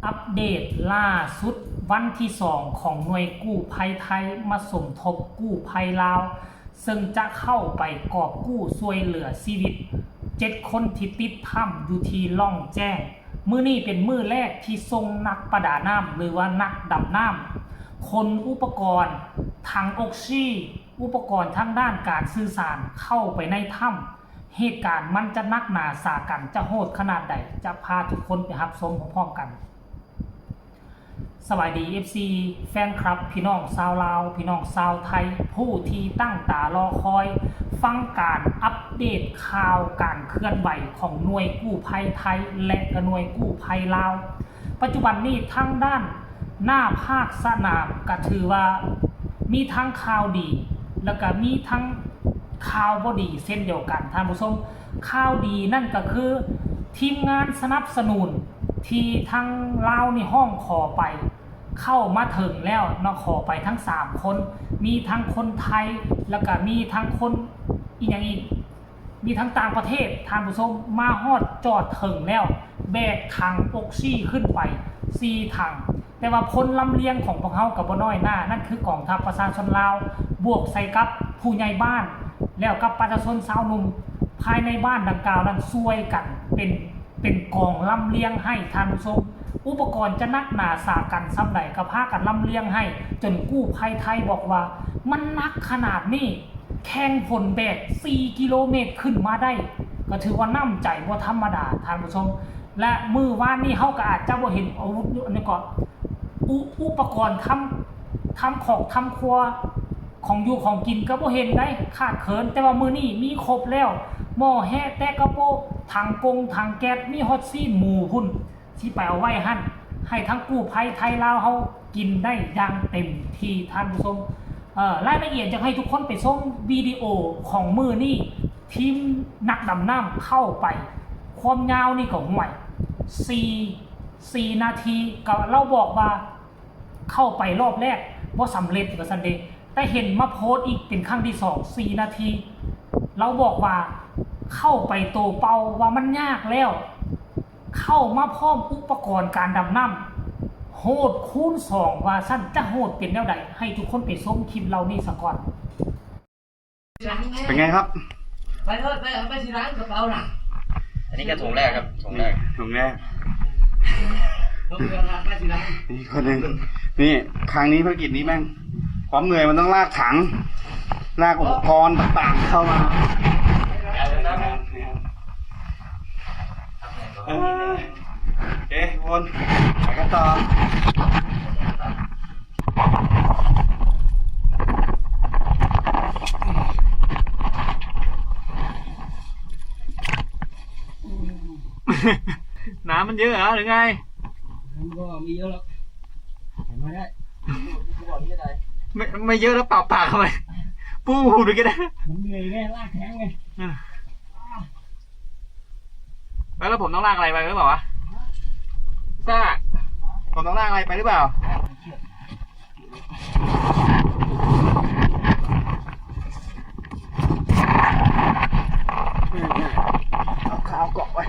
ອັບເດດລ່າສຸດ, ວັນທີສອງຂອງໜ່ວຍກູ້ໄພໄທມາສົມທົບກູ້ໄພລາວ, ເຊິ່ງຈະເຂົ້າໄປກອບກູ້ຊ່ວຍເຫຼືອຊີວິດເຈັດຄົນທີ່ຕິດຖ້ຳຢູ່ທີ່ລ່ອງແຈ້ງ. ມື້ນີ້ເປັນມື້ແລກທີ່ສົ່ງນັກປະດານ້ຳ ຫຼືວ່ານັກດຳນ້ຳ, ຂົນອຸປະກອນ, ຖັງອົກຊີ, ອຸປະກອນທາງດ້ານການສື່ສານເຂົ້າໄປໃນຖ້ຳ. ເຫດການມັນຈະໜັກໜາສາກັນ, ຈະໂຫດຂະໜາດໃດ, ຈະພາທຸກຄົນໄປຮັບຊົມພ້ອມໆກັນ. ສະບາຍດີ ເອັຟຊີ ແຟນຄລັບ, ພີ່ນ້ອງຊາວລາວ, ພີ່ນ້ອງຊາວໄທ, ຜູ້ທີ່ຕັ້ງຕາລໍຄອຍຟັງການອັບເດດຂ່າວການເຄື່ອນໄຫວຂອງໜ່ວຍກູ້ໄພໄທ ແລະ ກະໜ່ວຍກູ້ໄພລາວ. ປັດຈຸບັນນີ້ທາງດ້ານໜ້າພາກສະໜາມກະຖືວ່າມີທັງຂ່າວດີ ແລ້ວກະມີທັງຂ່າວບໍ່ດີເຊັ່ນດຽວກັນທ່ານຜູ້ຊົມ. ຂ່າວດີນັ້ນກະຄືທີມງານສະໜັບສະໜູນທີ່ທາງລາວນີ້ຮ້ອງຂໍໄປ ເຂົ້າມາເຖິງແລ້ວເນາະ, ຂໍໄປທັງສາມຄົນ, ມີທັງຄົນໄທ ແລ້ວກະມີທັງຄົນ ອີຫຍັງອີກ ມີທັງຕ່າງປະເທດ, ທ່ານຜູ້ຊົມ, ມາຮອດຈອດເຖິງແລ້ວ, ແບກຖັງອົກຊີຂຶ້ນໄປສີ່ຖັງ. ແຕ່ວ່າພົນລຳລຽງຂອງພວກເຮົາກໍບໍ່ນ້ອຍໜ້າ, ນັ້ນຄືກອງທັບປະຊາຊົນລາວ ບວກໃສ່ກັບຜູ້ໃຫຍ່ບ້ານ ແລ້ວກັບປະຊາຊົນຊາວໜຸ່ມພາຍໃນບ້ານດັ່ງກ່າວນັ້ນ ຊ່ວຍກັນເປັນ ເປັນກອງລຳລຽງໃຫ້ທ່ານຜູ້ຊົມ. ອຸປະກອນຈະໜັກໜາສາກັນສ່ຳໃດ ກໍພາກັນລຳລຽງໃຫ້, ຈົນກູ້ໄພໄທບອກວ່າ ມັນໜັກຂະໜາດນີ້ ແຂ່ງຝົນແບກສີ່ກິໂລເມດຂຶ້ນມາໄດ້ ກໍຖືວ່ານ້ຳໃຈບໍ່ທຳມະດາທ່ານຜູ້ຊົມ. ແລະ ມື້ວານນີ້ເຮົາກໍອາດຈະບໍ່ເຫັນອາວຸດ ອັນນີ້ກໍ ອຸ ອຸປະກອນທຳ ທຳຄອກທຳຄົວຂອງຢູ່ຂອງກິນກໍບໍ່ເຫັນໄດ໋ ຂາດເຂີນ, ແຕ່ວ່າມື້ນີ້ມີຄົບແລ້ວ ໝໍ້ແຮະ ແຕະກະໂປະ ຖັງກົງ ຖັງແກັສ ມີຮອດຊີ້ນໝູພຸ້ນ ຊິໄປເອົາໄວ້ຫັ້ນ ໃຫ້ທັງກູ້ໄພໄທລາວເຮົາກິນໄດ້ຢ່າງເຕັມທີ່ທ່ານຜູ້ຊົມ. ເອີ ລາຍລະອຽດຢາກໃຫ້ທຸກຄົນໄປຊົມວິດີໂອຂອງມື້ນີ້ ທີມນັກດຳນ້ຳເຂົ້າໄປ ຄວາມຍາວນີ້ກໍ ຫ້ວຍ ສີ່ ສີ່ນາທີ ກໍລາວບອກວ່າເຂົ້າໄປລອບແລກບໍ່ສຳເລັດວ່າຊັ້ນເດ ແຕ່ເຫັນມາໂພສອີກເປັນຄັ້ງທີສອງ ສີ່ນາທີ ລາວບອກວ່າເຂົ້າໄປໂຕເປົ່າວ່າມັນຍາກແລ້ວ ເຂົ້າມາພ້ອມອຸປະກອນການດຳນ້ຳ ໂຫດຄູນສອງວ່າຊັ້ນ. ຈະໂຫດເປັນແນວໃດ ໃຫ້ທຸກຄົນໄປຊົມຄລິບເຫຼົ່ານີ້ສາກ່ອນ. เป็นไงครับ? ไปเถอะ ไป เอาไปทีหลังกระเป๋าน่ะ อันนี้แค่ถุงแรกครับ ถุงแรก ถุงแรก ลงเรือนะ ไปทีหลัง นี่คนหนึ่ง นี่ ครั้งนี้ภารกิจนี้แม่ง ความเหนื่อยมันต้องลากถัง ลากอุปกรณ์ต่างๆเข้ามา เออ โอเคทุกคน ไปกันต่อ น้ำมันเยอะเหรอ หรือไง? มันก็ไม่เยอะหรอก แต่มาได้ ไม่ ไม่เยอะแล้วเป่าปากทำไม? ปูหูดูกันนะ มันเหนื่อยไง ลากแข็งไง เออ แล้ว แล้วผมต้องลากอะไรไปหรือเปล่าวะ ซ่า ผมต้องลากอะไรไปหรือเปล่า? เอาขาเกาะไว้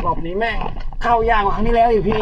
รอบนี้แม่งเข้ายากกว่าครั้งที่แล้วอีกพี่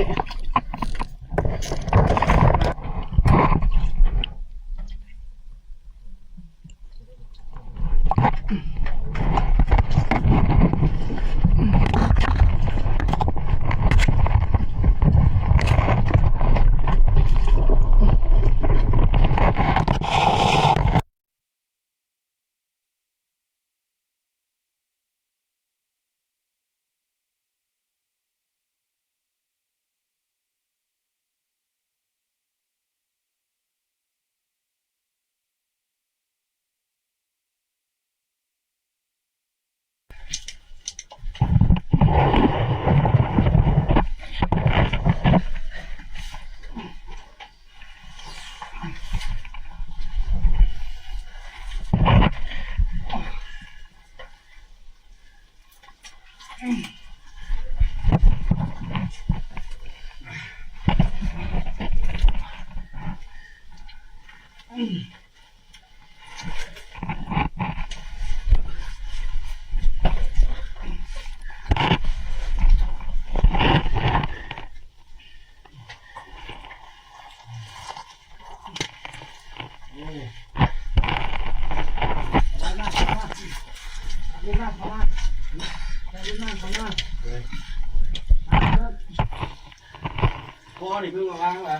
ພໍນີ້ເພິ່ງມາວາງລະ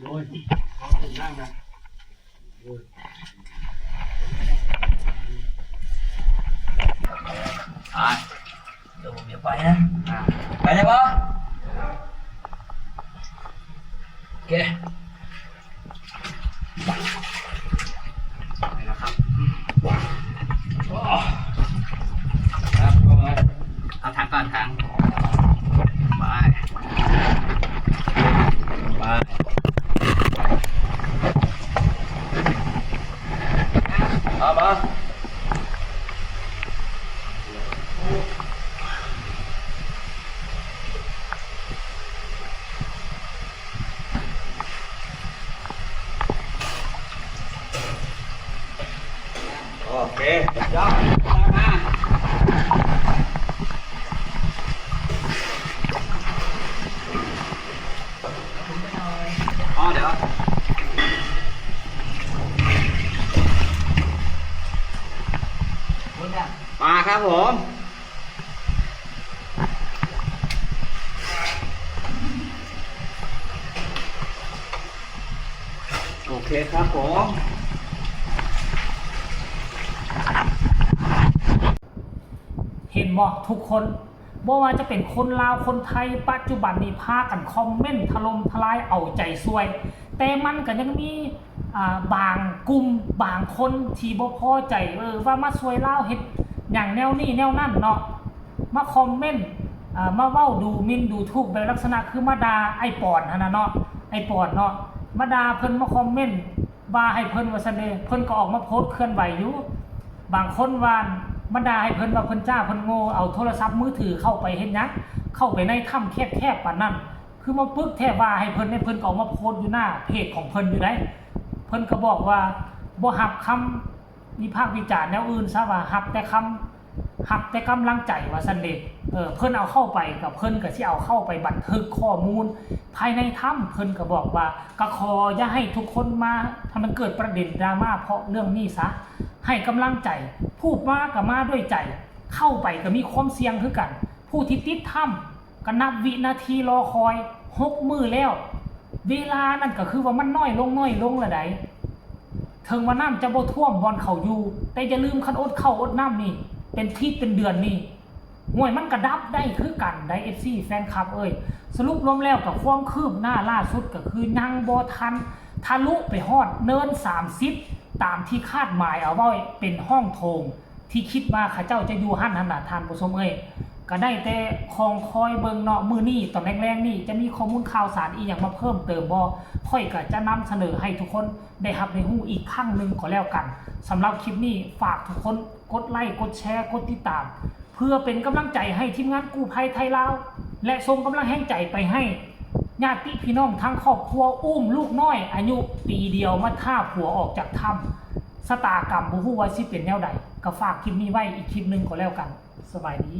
ໂອ້ຍ ພໍເພິ່ງນັ່ງນະ ໂອ້ຍ ໄປ ດຽວຜົມຈະໄປນະ ອ່າ ໄປໄດ້ບໍ່? ໂອເຄ ໄປແລ້ວຄັບ ໂອ້ ຄັບ ເອົາຖັງກ່ອນ ຖັງ ໄປ ໄປ ເອົາມາ ໂອເຄ ສຸດຍອດ ອໍ ດຽວ ມາຄັບຜົມ ໂອເຄຄັບຜົມ ເຫັນບໍ່ທຸກຄົນ? ບໍ່ວ່າຈະເປັນຄົນລາວຄົນໄທ ປັດຈຸບັນນີ້ພາກັນຄອມເມັນຖະຫຼົ່ມທະລາຍເອົາໃຈຊ່ວຍ ແຕ່ມັນກໍຍັງມີ ອ່າ ບາງກຸ່ມບາງຄົນທີ່ບໍ່ພໍໃຈ ເອີ ວ່າມາຊ່ວຍລາວເຮັດຫຍັງແນວນີ້ແນວນັ້ນເນາະ ມາຄອມເມັນ ອ່າ ມາເວົ້າດູໝິ່ນດູຖູກ ແບບລັກສະນະຄືມາດ່າອ້າຍປອນຫັ້ນນະເນາະ ອ້າຍປອນເນາະ ມາດ່າເພິ່ນ ມາຄອມເມັນ ວ່າໃຫ້ເພິ່ນວ່າຊັ້ນເດ ເພິ່ນກໍອອກມາໂພສເຄື່ອນໄຫວຢູ່ ບາງຄົນວ່າມາດ່າໃຫ້ເພິ່ນວ່າເພິ່ນຈ້າເພິ່ນໂງ່ ເອົາໂທລະສັບມືຖືເຂົ້າໄປເຮັດຫຍັງ ເຂົ້າໄປໃນຖ້ຳແຄບໆປານນັ້ນ ຄືມາປຶກແທ້ ວ່າໃຫ້ເພິ່ນ ໃຫ້ເພິ່ນກໍອອກມາໂພສຢູ່ໜ້າເພຈຂອງເພິ່ນຢູ່ໃດ ເພິ່ນກໍບອກວ່າບໍ່ຮັບຄຳ ວິພາກວິຈານແນວອື່ນຊະວ່າ ຮັບແຕ່ຄຳ ຮັບແຕ່ກຳລັງໃຈວ່າຊັ້ນເດ ເອີ ເພິ່ນເອົາເຂົ້າໄປ ກໍເພິ່ນກໍຊິເອົາເຂົ້າໄປບັນທຶກຂໍ້ມູນພາຍໃນຖ້ຳ ເພິ່ນກໍບອກວ່າ ກໍຂໍຢ່າໃຫ້ທຸກຄົນມາ ໃຫ້ມັນເກີດປະເດັນດຣາມາເພາະເລື່ອງນີ້ຊະ ໃຫ້ກຳລັງໃຈ ຜູ້ມາກໍມາດ້ວຍໃຈ ເຂົ້າໄປກໍມີຄວາມສ່ຽງຄືກັນ ຜູ້ທີ່ຕິດຖ້ຳ ກໍນັບວິນາທີລໍຄອຍ ຫົກມື້ແລ້ວ ເວລານັ້ນກໍຄືວ່າມັນນ້ອຍລົງ ນ້ອຍລົງລະໃດ ເຖິງວ່ານ້ຳຈະບໍ່ຖ້ວມບ່ອນເຂົາຢູ່ ແຕ່ຢ່າລືມ ຄັນອົດເຂົ້າອົດນ້ຳນີ້ ເປັນທິດເປັນເດືອນນີ້ ຫ້ວຍ ມັນກໍດັບໄດ້ຄືກັນໃດ ເອັຟຊີ ແຟນຄລັບເອີຍ ສະຫຼຸບລວມແລ້ວກໍຄວາມຄືບໜ້າລ່າສຸດກໍຄືຍັງບໍ່ທັນທະລຸໄປຮອດເນີນສາມສິບ ຕາມທີ່ຄາດໝາຍເອົາໄວ້ເປັນຮ່ອງໂຖງ ທີ່ຄິດວ່າເຂົາເຈົ້າຈະຢູ່ຫັ້ນຫັ້ນນະ ທ່ານຜູ້ຊົມເອີຍ ກໍໄດ້ແຕ່ຄອງຄອຍເບິ່ງເນາະ ມື້ນີ້ຕອນແລງໆນີ້ຈະມີຂໍ້ມູນຂ່າວສານອີ່ຫຍັງມາເພີ່ມເຕີມບໍ່ ຂ້ອຍກໍຈະນຳສະເໜີໃຫ້ທຸກຄົນໄດ້ຮັບໄດ້ຮູ້ອີກຄັ້ງໜຶ່ງກໍແລ້ວກັນ ສຳລັບຄລິບນີ້ຝາກທຸກຄົນກົດໄລ ກົດແຊ ກົດຕິດຕາມ ເພື່ອເປັນກຳລັງໃຈໃຫ້ທີມງານກູ້ໄພໄທລາວ ແລະ ສົ່ງກຳລັງແຮງໃຈໄປໃຫ້ຍາດຕິພີ່ນ້ອງທັງຄອບຄົວ ອຸ້ມລູກນ້ອຍອາຍຸປີດຽວມາຖ້າຜົວອອກຈາກຖ້ຳ ຊະຕາກຳບໍ່ຮູ້ວ່າຊິເປັນແນວໃດ ກໍຝາກຄລິບນີ້ໄວ້ອີກຄລິບໜຶ່ງກໍແລ້ວກັນ ສະບາຍດີ.